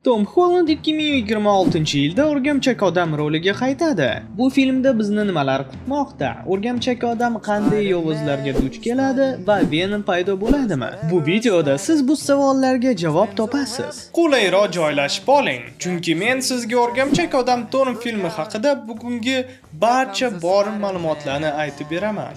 Tom Holland 2026-yilda O'rgamchak odam roliga qaytadi. Bu filmda bizni nimalar kutmoqda? O'rgamchak odam qanday yovuzlarga duch keladi va Venom paydo bo'ladimi? Bu videoda siz bu savollarga javob topasiz. Qulayroq joylashib oling, chunki men sizga O'rgamchak odam 4 filmi haqida bugungi barcha bor ma'lumotlarni aytib beraman.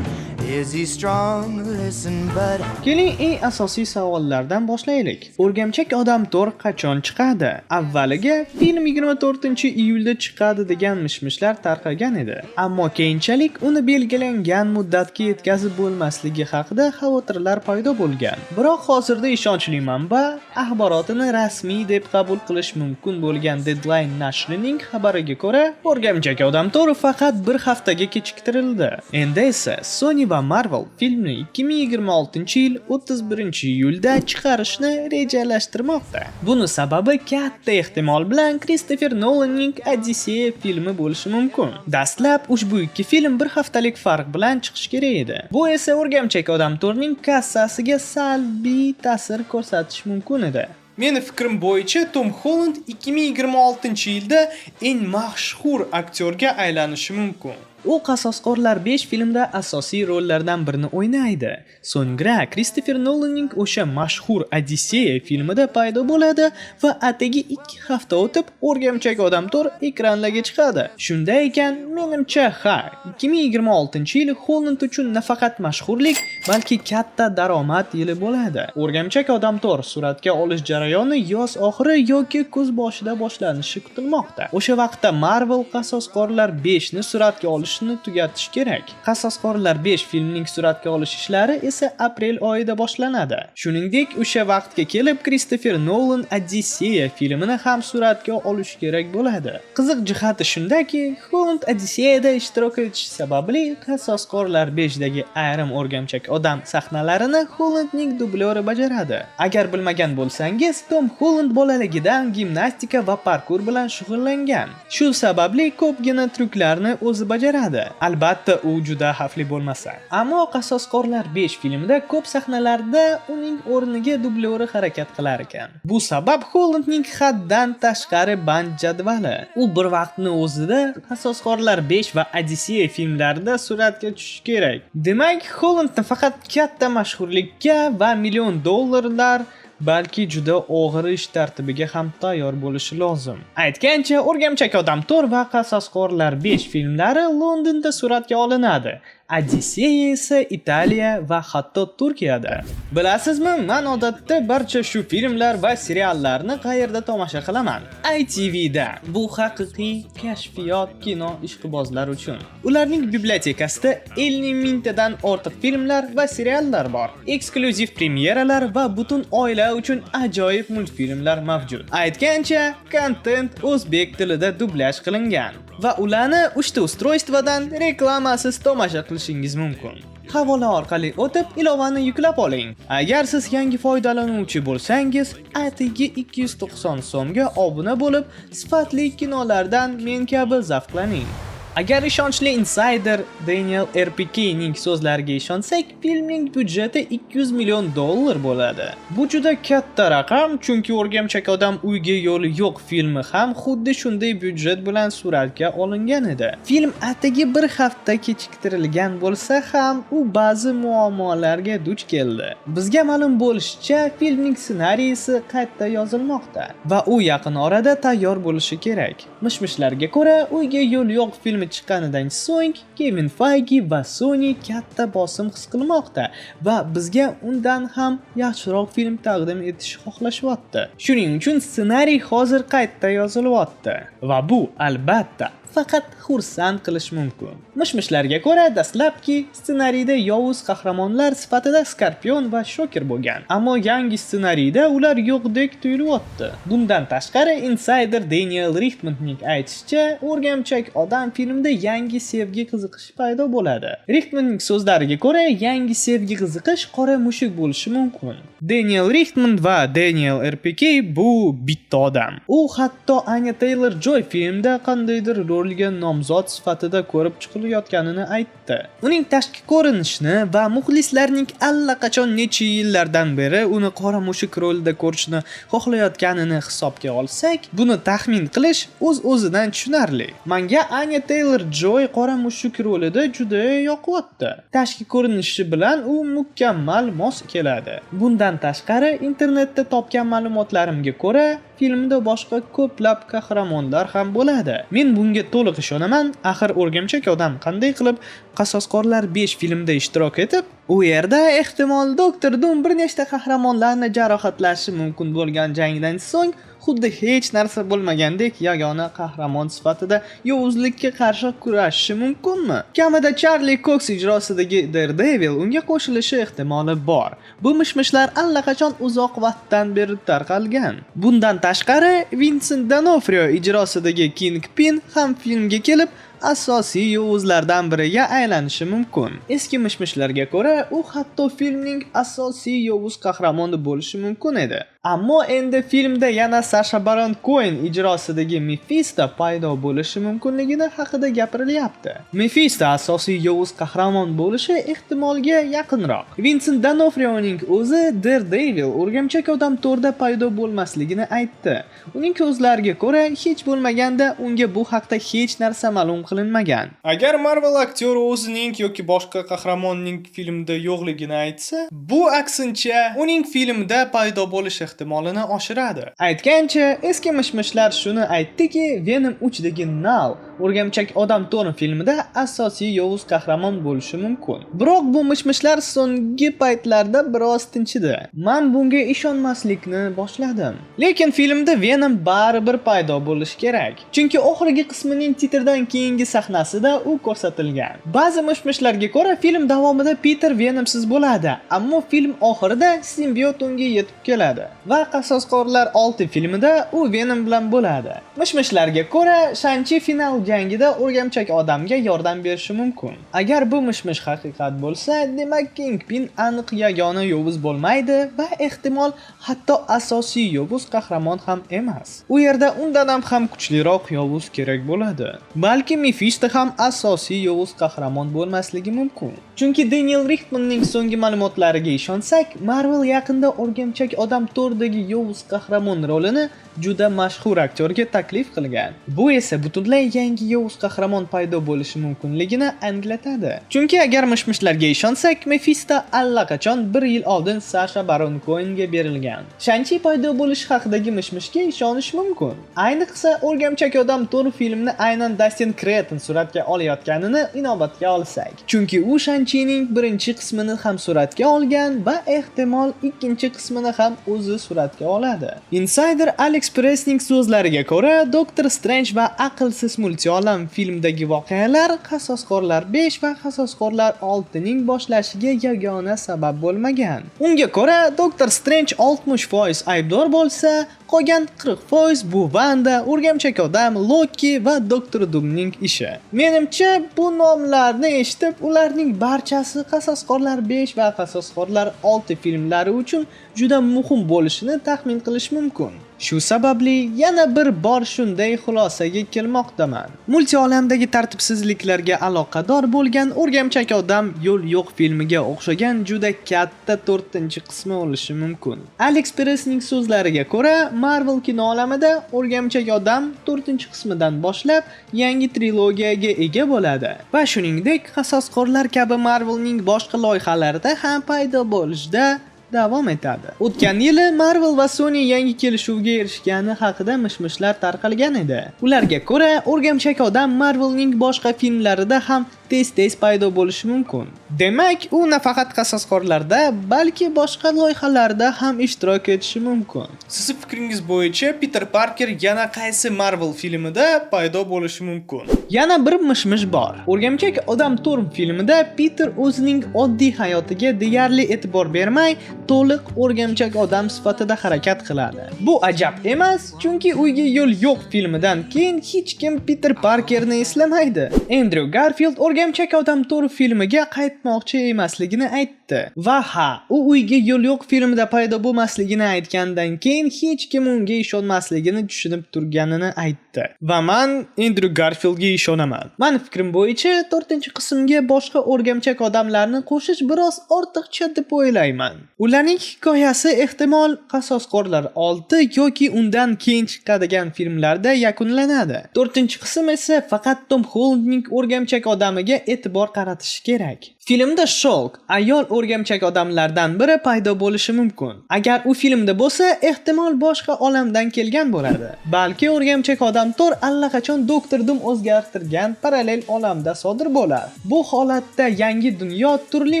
Is he strong? Listen, bud. Keling, eng asosiy savollardan boshlaylik. O'rgamchak odam 4 qachon chiqadi? Avvaliga film 24-iyulda chiqadi degan mishmishlar tarqagan edi. Ammo keyinchalik uni belgilangan muddatga yetkazib bo'lmasligi haqida xavotirlar paydo bo'lgan. Biroq hozirda ishonchli manba axborotini rasmiy deb qabul qilish mumkin bo'lgan Deadline nashrining xabariga ko'ra, O'rgamchak odam 4 faqat bir haftaga kechiktirildi. Endi esa Sony va Marvel filmni 2026-yil 31-iyulda chiqarishni rejalashtirmoqda. Buni sababi katta ehtimol bilan Kristofer Nolanning Odisseya filmi bo'lishi mumkin. Dastlab ushbu ikki film bir haftalik farq bilan chiqishi kerak edi. Bu esa O'rgamchak odam 4 ning kassasiga salbiy ta'sir ko'rsatishi mumkin edi. Meni fikrim bo'yicha Tom Holland 2026-yilda eng mashhur aktyorga aylanishi mumkin. U Qasoskorlar 5 filmda asosiy rollardan birini o'ynaydi. So'ngra Kristofer Nolanning o'sha mashhur Odisseya filmida paydo bo'ladi va atigi 2 hafta o'tib O'rgamchak odam 4 ekranlarga chiqadi. Shunday ekan, menimcha, ha, 2026-yil Holland uchun nafaqat mashhurlik, balki katta daromad yili bo'ladi. O'rgamchak odam 4 suratga olish jarayoni yoz oxiri yoki kuz boshida boshlanishi kutilmoqda. O'sha vaqtda Marvel Qasoskorlar 5 ni suratga olishni tugatish kerak. Qasoskorlar 5 filmning suratga olish ishlari esa aprel oyida boshlanadi. Shuningdek, o'sha vaqtga kelib Kristofer Nolan Odisseya filmini ham suratga olish kerak bo'ladi. Qiziq jihati shundaki, Holland Odisseyada ishtirok etishi sababli Qasoskorlar 5 dagi ayrim o'rgamchak odam sahnalarini Hollandning dublyori bajaradi. Agar bilmagan bo'lsangiz, Tom Holland bolaligidan gimnastika va parkur bilan shug'ullangan. Shu sababli ko'pgina tryuklarni o'zi bajaradi. Albatta, u juda xavfli bo'lmasa. Ammo Qasoskorlar 5 filmida ko'p sahnalarda uning o'rniga dublyori harakat qilar ekan. Bu sabab Hollandning haddan tashqari band jadvali. U bir vaqtni o'zida Qasoskorlar 5 va Odisseya filmlarida suratga tushishi kerak. Demak, Holland nafaqat katta mashhurlikka va million dollarlar, balki juda og'ir ish tartibiga ham tayyor bo'lishi lozim. Aytgancha, O'rgamchak odam 4 va Qasoskorlar 5 filmlari Londonda suratga olinadi. Odisseya esa Italiya va hatto Turkiyada. Bilasizmi, men odatda barcha shu filmlar va seriallarni qayerda tomosha qilaman? ITVda. Bu haqiqiy kashfiyot kino ishqibozlar uchun. Ularning bibliotekasida 50 mingtadan ortiq filmlar va seriallar bor. Eksklyuziv premyeralar va butun oila uchun ajoyib multfilmlar mavjud. Aytgancha, kontent o'zbek tilida dublyaj qilingan va ularni 3 ta устройство dan reklamasiz tomosha qilishingiz mumkin. Havola orqali o'tib, ilovani yuklab oling. Agar siz yangi foydalanuvchi bo'lsangiz, atigi 290 so'mga obuna bo'lib, sifatli kinolardan men kabi zavqlaning. Agar ishonchli insider Daniel RPK ning so'zlariga ishonsak, filmning byudjeti 200 million dollar bo'ladi. Bu juda katta raqam, chunki O'rgamchak odam uyga yo'li yo'q filmi ham xuddi shunday byudjet bilan suratga olingan edi. Film atigi bir hafta kechiktirilgan bo'lsa ham, u ba'zi muammolarga duch keldi. Bizga ma'lum bo'lishicha, filmning ssenariysi qayta yozilmoqda va u yaqin orada tayyor bo'lishi kerak. Mishmishlarga ko'ra, Uyga yo'l yo'q filmi chiqqanidan so'ng Kevin Feige va Sony katta bosim his qilmoqda va bizga undan ham yaxshiroq film taqdim etishni xohlashyapti. Shuning uchun ssenariy hozir qayta yozilyapti va bu albatta faqat xursand qilish mumkin. Mishmishlarga ko'ra, dastlabki ssenariyda yovuz qahramonlar sifatida Skorpion va Shoker bo'lgan. Ammo yangi ssenariyda ular yo'qdek tuyulyapti. Bundan tashqari, insider Daniel Richtmanning aytishicha, O'rgamchak odam filmda yangi sevgi qiziqish paydo bo'ladi. Richtmanning so'zlariga ko'ra, yangi sevgi qiziqish qora mushuk bo'lishi mumkin. Daniel Richtman va Daniel RPK bu bitta odam. U hatto Anya Taylor-Joy filmda qandaydir rol rolga nomzod sifatida ko'rib chiqilayotganini aytdi. Uning tashqi ko'rinishini va muxlislarning allaqachon necha yillardan beri uni qora mushuk rolida ko'rishni xohlayotganini hisobga olsak, buni taxmin qilish o'z-o'zidan tushunarli. Manga Anya Taylor-Joy qora mushuk rolida juda yoqyapti. Tashqi ko'rinishi bilan u mukammal mos keladi. Bundan tashqari, internetda topgan ma'lumotlarimga ko'ra, filmda boshqa ko'plab qahramonlar ham bo'ladi. Men bunga to'liq ishonaman. Axir O'rgimchak odam qanday qilib Qasoskorlar 5 filmda ishtirok etib, u yerda ehtimol Doktor Dum bir nechta qahramonlarni jarohatlashi mumkin bo'lgan jangdan so'ng xuddi hech narsa bo'lmagandek yagona qahramon sifatida yovuzlikka qarshi kurashishi mumkinmi? Kamida Charli Cox ijrosidagi Daredevil unga qo'shilishi ehtimoli bor. Bu mish-mishlar allaqachon uzoq vaqtdan beri tarqalgan. Bundan tashqari, Vincent D'Onofrio ijrosidagi Kingpin ham filmga kelib, asosiy yovuzlardan biriga aylanishi mumkin. Eski mish-mishlarga ko'ra, u hatto filmning asosiy yovuz qahramoni bo'lishi mumkin edi. Ammo endi filmda yana Sasha Baron Cohen ijrosidagi Mephisto paydo bo'lishi mumkinligini haqida gapirilyapti. Mephisto asosiy yovuz qahramon bo'lishi ehtimolga yaqinroq. Vincent D'Onofrioning o'zi Daredevil O'rgimchak odam to'rda paydo bo'lmasligini aytdi. Uning so'zlariga ko'ra, hech bo'lmaganda unga bu haqda hech narsa ma'lum qilinmagan. Agar Marvel aktyori o'zining yoki boshqa qahramonning filmda yo'qligini aytsa, bu aksincha uning filmda paydo bo'lish ehtimolini oshiradi. Aytgancha, eski mish-mishlar shuni aytdiki, Venom 3 dagi Knull O'rgimchak odam 4 filmida asosiy yovuz qahramon bo'lishi mumkin. Biroq bu mish-mishlar so'nggi paytlarda biroz tinchidi. Men bunga ishonmaslikni boshladim. Lekin filmda Venom baribir paydo bo'lishi kerak. Chunki oxirgi qismining titrdan keyingi sahnasida u ko'rsatilgan. Ba'zi mish-mishlarga ko'ra, film davomida Peter Venomsiz bo'ladi, ammo film oxirida simbiot unga yetib keladi va Qasoskorlar 6 filmida u Venom bilan bo'ladi. Mish-mishlarga ko'ra, Shang-Chi final jangida O'rgimchak odamga yordam berishi mumkin. Agar bu mish-mish haqiqat bo'lsa, demak, Kingpin aniq yagona yovuz bo'lmaydi va ehtimol hatto asosiy yovuz qahramon ham emas. U yerda undan ham kuchliroq yovuz kerak bo'ladi. Balki Mephisto ham asosiy yovuz qahramon bo'lmasligi mumkin. Chunki Daniel Richtmanning so'nggi ma'lumotlariga ishonsak, Marvel yaqinda O'rgimchak odam 4dagi yovuz qahramon rolini juda mashhur aktyorga taklif qilgan. Bu esa butunlay yangi yovuz qahramon paydo bo'lishi mumkinligini anglatadi. Chunki agar mish-mishlarga ishonsak, Mephisto allaqachon bir yil oldin Sasha Baron Cohenga berilgan. Shang-Chi paydo bo'lishi haqidagi mish-mishga ishonish mumkin. Ayniqsa, O'rgimchak odam 4 filmni aynan Dastin Kreton suratga olayotganini inobatga olsak. Chunki u Shang-Chining birinchi qismini ham suratga olgan va ehtimol ikkinchi qismini ham o'zi suratga oladi. Insider Alex Pressning so'zlariga ko'ra, Doktor Strange va aqlsiz multiolam filmdagi voqealar Qasoskorlar 5 va Qasoskorlar 6 ning boshlashiga yagona sabab bo'lmagan. Unga ko'ra, Doktor Strange 60% aybdor bo'lsa, qolgan 40% bu Vanda, O'rgimchak odam, Loki va Doktor Doomning ishi. Menimcha, bu nomlarni eshitib, ularning barchasi Qasoskorlar 5 va Qasoskorlar 6 filmlari uchun juda muhim bo'lishini taxmin qilish mumkin. Shu sababli yana bir bor shunday xulosaga kelmoqdaman. Multiolamdagi tartibsizliklarga aloqador bo'lgan O'rgimchak odam yo'l yo'q filmiga o'xshagan juda katta to'rtinchi qismi bo'lishi mumkin. Alex Peresning so'zlariga ko'ra, Marvel kino olamida O'rgimchak odam to'rtinchi qismidan boshlab yangi trilogiyaga ega bo'ladi va shuningdek, Qasoskorlar kabi Marvelning boshqa loyihalarida ham paydo bo'lishda davom etadi. O'tgan yili Marvel va Sony yangi kelishuvga erishgani haqida mish-mishlar tarqalgan edi. Ularga ko'ra, O'rgimchak odam Marvelning boshqa filmlarida ham tez-tez paydo bo'lishi mumkin. Demak, u nafaqat Qasoskorlarda, balki boshqa loyihalarda ham ishtirok etishi mumkin. Sizni fikringiz bo'yicha, Peter Parker yana qaysi Marvel filmida paydo bo'lishi mumkin? Yana bir mish-mish bor. O'rgimchak odam 4 filmida Peter o'zining oddiy hayotiga deyarli e'tibor bermay, to'liq o'rgimchak odam sifatida harakat qiladi. Bu ajab emas, chunki Uyga yo'l yo'q filmidan keyin hech kim Peter Parkerni eslamaydi. Endryu Garfield O'rgimchak odam 4 filmiga qaytmoqchi emasligini aytdi. Aytdi. Va ha, u Uyga yo'l yo'q filmida paydo bo'lmasligini aytgandan keyin hech kim unga ishonmasligini tushunib turganini aytdi. Va man Endryu Garfieldga ishonaman. Mani fikrim bo'yicha, to'rtinchi qismga boshqa o'rgamchak odamlarni qo'shish biroz ortiqcha deb o'ylayman. Ularning hikoyasi ehtimol Qasoskorlar 6 yoki undan keyin chiqadigan filmlarda yakunlanadi. To'rtinchi qism esa faqat Tom Hollandning o'rgamchak odamiga e'tibor qaratishi kerak. Filmda Shulk, ayol o'rgamchak odamlardan biri paydo bo'lishi mumkin. Agar u filmda bo'lsa, ehtimol boshqa olamdan kelgan bo'ladi. Balki o'rgamchak odam Tor allaqachon Doktor Dum o'zgartirgan parallel olamda sodir bo'lar. Bu holatda yangi dunyo turli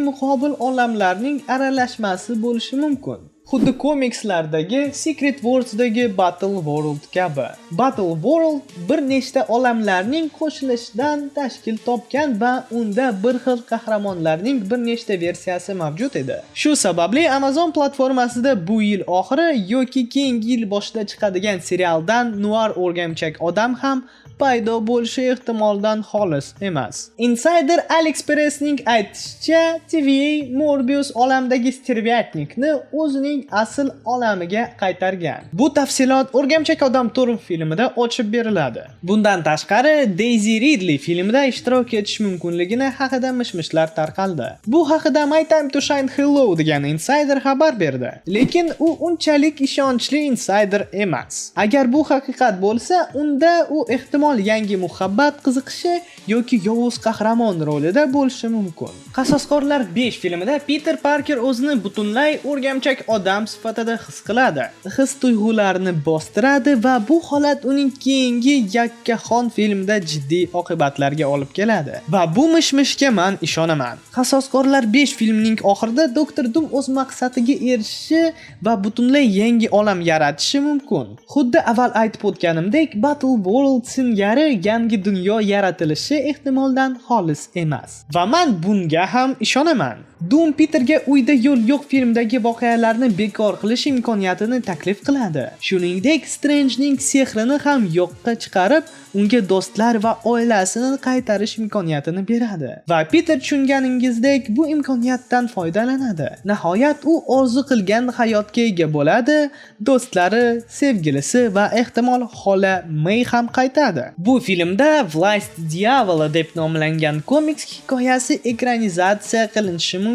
muqobil olamlarning aralashmasi bo'lishi mumkin. Xuddi komikslardagi Secret Wars'dagi Battle World kabi. Battle World bir nechta olamlarning qo'shilishidan tashkil topgan va unda bir xil qahramonlarning bir nechta versiyasi mavjud edi. Shu sababli Amazon platformasida bu yil oxiri yoki keyingi yil boshida chiqadigan serialdan Noir o'rgamchak odam ham paydo bo'lishi ehtimoldan xolis emas. Insider Alex Perezning aytishicha, TVA Morbius olamdagi стервятник ni o'zining asl olamiga qaytargan. Bu tafsilot O'rgamchak odam 4 filmida ochib beriladi. Bundan tashqari, Daisy Ridley filmida ishtirok etish mumkinligini haqida mish-mishlar tarqaldi. Bu haqida My Time to Shine Hello degan insider xabar berdi. Lekin u unchalik ishonchli insider emas. Agar bu haqiqat bo'lsa, unda u ehtimol yangi muhabbat qiziqishi yoki yovuz qahramon rolida bo'lishi mumkin. Qasoskorlar 5 filmida Peter Parker o'zini butunlay o'rgamchak odam sifatida his qiladi. His tuyg'ularini bostiradi va bu holat uning keyingi yakkaxon filmda jiddiy oqibatlarga olib keladi. Va bu mish-mishga man ishonaman. Qasoskorlar 5 filmining oxirida Doktor Dum o'z maqsadiga erishishi va butunlay yangi olam yaratishi mumkin. Xuddi avval aytib o'tganimdek, Battle World singari yangi dunyo yaratilishi ehtimoldan xolis emas. Va man bunga ham ishonaman. Doom Peterga Uyda yo'l yo'q filmdagi voqealarni bekor qilish imkoniyatini taklif qiladi. Shuningdek, Strangening sehrini ham yo'qqa chiqarib, unga do'stlar va oilasini qaytarish imkoniyatini beradi. Va Peter, tushunganingizdek, bu imkoniyatdan foydalanadi. Nihoyat u orzu qilgan hayotga ega bo'ladi, do'stlari, sevgilisi va ehtimol xola May ham qaytadi. Bu filmda "Власть дьявола" deb nomlangan komiks hikoyasi ekranizatsiya qilinishi mumkin.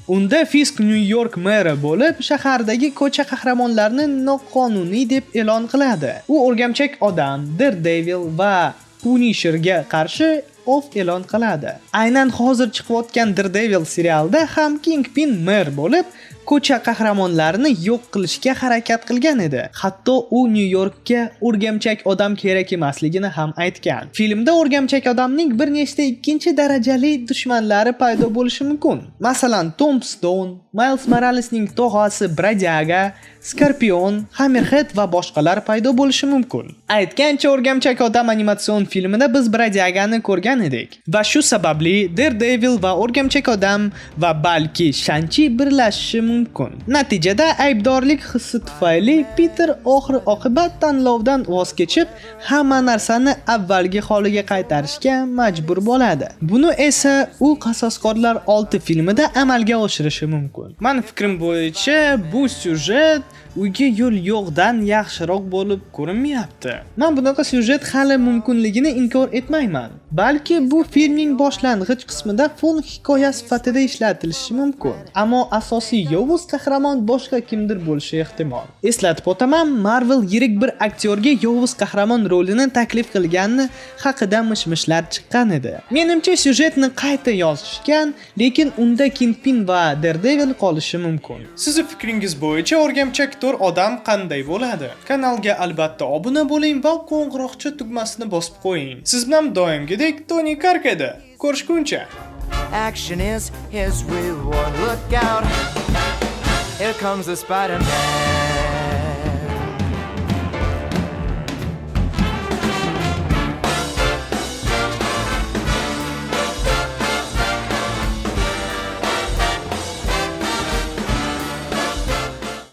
Unda Fisk Nyu-York meri bo'lib, shahardagi ko'cha qahramonlarini noqonuniy deb e'lon qiladi. U o'rgamchak odam, Daredevil va Punisherga qarshi ov e'lon qiladi. Aynan hozir chiqayotgan Daredevil serialida ham Kingpin mer bo'lib, ko'cha qahramonlarini yo'q qilishga harakat qilgan edi. Hatto u Nyu-Yorkka o'rgamchak odam kerak emasligini ham aytgan. Filmda o'rgamchak odamning bir nechta ikkinchi darajali dushmanlari paydo bo'lishi mumkin. Masalan, Tombstone, Miles Moralesning tog'asi Brodyaga, Scorpion, Hammerhead va boshqalar paydo bo'lishi mumkin. Aytgancha, O'rgamchak odam animatsion filmida biz Brodyagani ko'rgan edik. Va shu sababli Daredevil va O'rgamchak odam va balki Shang-Chi birlashishi mumkin. Natijada aybdorlik hissi tufayli Peter oxir oqibat tanlovdan voz kechib, hamma narsani avvalgi holiga qaytarishga majbur bo'ladi. Buni esa u Qasoskorlar 6 filmida amalga oshirishi mumkin. Mani fikrim bo'yicha, bu syujet Uyga yo'l yo'qdan yaxshiroq bo'lib ko'rinmayapti. Man bunaqa syujet hali mumkinligini inkor etmayman. Balki bu filmning boshlang'ich qismida fon hikoya sifatida ishlatilishi mumkin. Ammo asosiy yovuz qahramon boshqa kimdir bo'lishi ehtimol. Eslatib o'taman, Marvel yirik bir aktyorga yovuz qahramon rolini taklif qilgani haqida mish-mishlar chiqqan edi. Menimcha, syujetni qayta yozishgan, lekin unda Kingpin va Daredevil qolishi mumkin. Sizni fikringiz bo'yicha o'rgamchak to'r odam qanday bo'ladi? Kanalga albatta obuna bo'ling va qo'ng'iroqcha tugmasini bosib qo'ying. Siz bilan doimgidek Tony Kark edi. Ko'rishguncha. Action is his reward. Look out. Here comes the Spider-Man.